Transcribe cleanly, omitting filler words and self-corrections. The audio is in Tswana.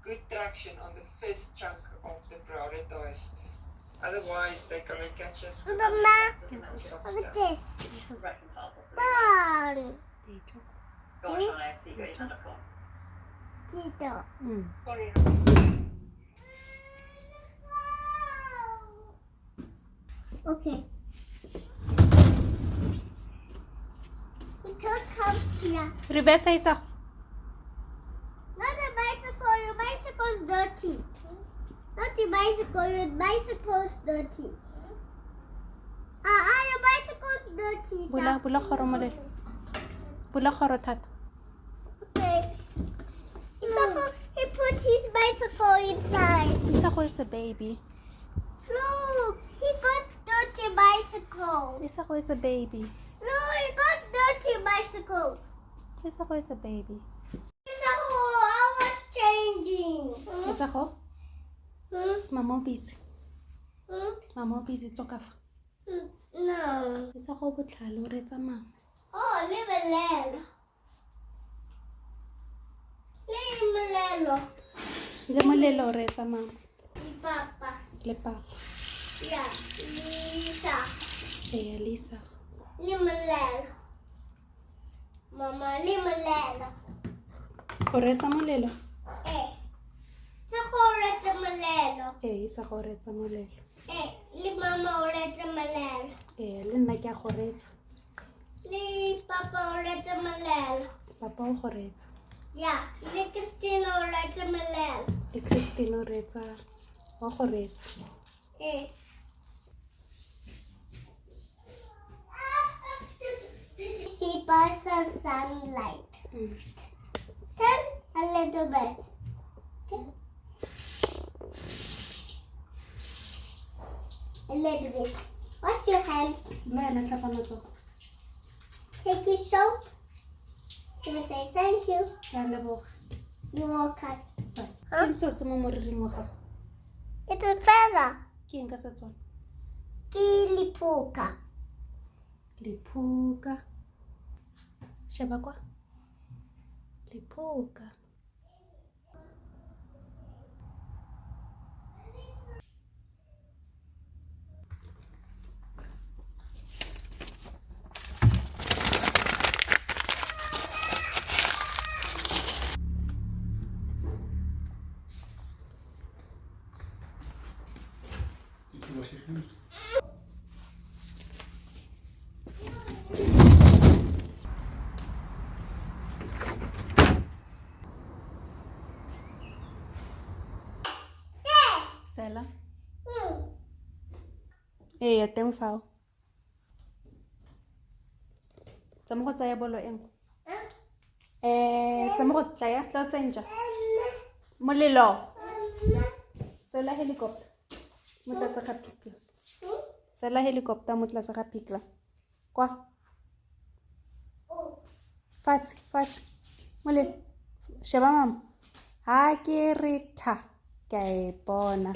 good traction on the first chunk of the prioritized. Otherwise, they're gonna catch us with Mama, our socks look at down. this. Reconciled. One. Dijo. Gosh, on AFC.com. Tito. Okay. Because come here. Reverse isa. Not the bicycle. Your bicycle's dirty. Not your bicycle. Your bicycle's dirty. Ah, your bicycle's dirty. Bula bula kgoro molelo. Bula kgoro thata. Okay. Isago, he put his bicycle inside. Isago is a baby. Look, he got dirty bicycle. Isago is a baby. Look, he got dirty bicycle. Isago is a baby. Isago, I was changing. Isago, Hmm? mama o busy. Hmm? Mama o busy tswa ka fa. No. Isago o botlhale o reetsa mama. Oh, lebelela. Le molelo. Le molelo o reetsa mama. Le papa. Le papa. Ya, Lisa. Ee, le Isago. Le molelo. Mama, le molelo. O reetsa molelo? Eh. Se go reetsa molelo. Ee, Isago o reetsa molelo. Eh, le mama o reetsa molelo. Ee, le nna ke a go reetsa. Le papa o reetsa molelo. Papa o go reetsa. Ya, le Christine o reetsa molelo. Le Christine o reetsa wa go reetsa. Eh. See parts of sunlight. Turn a little bit. Okay. A little bit. Wash your hands. Le wena tlhapa matsogo. Take your soap. You say thank you. Ke a leboga. You will cut. Ke eng seo se mo moriring wa gago? It's a feather. Ke eng ka Setswana? Ke lipuka. Lephuka. Sheba kwa. Lephuka. Did you wash your hands? Sela. Ee, teng fao. Tsa mo go tsaya bolo e nngwe. Tsa mo go tlaya, tla o tsentša. Molelo. Sela helicopter. Mo tlase ga phikla. Sela helicopter mo tlase ga phikla. Kwa. Fatshe, fatshe. Molelo. Sheba mama. Ha ke re tha, ke a e bona.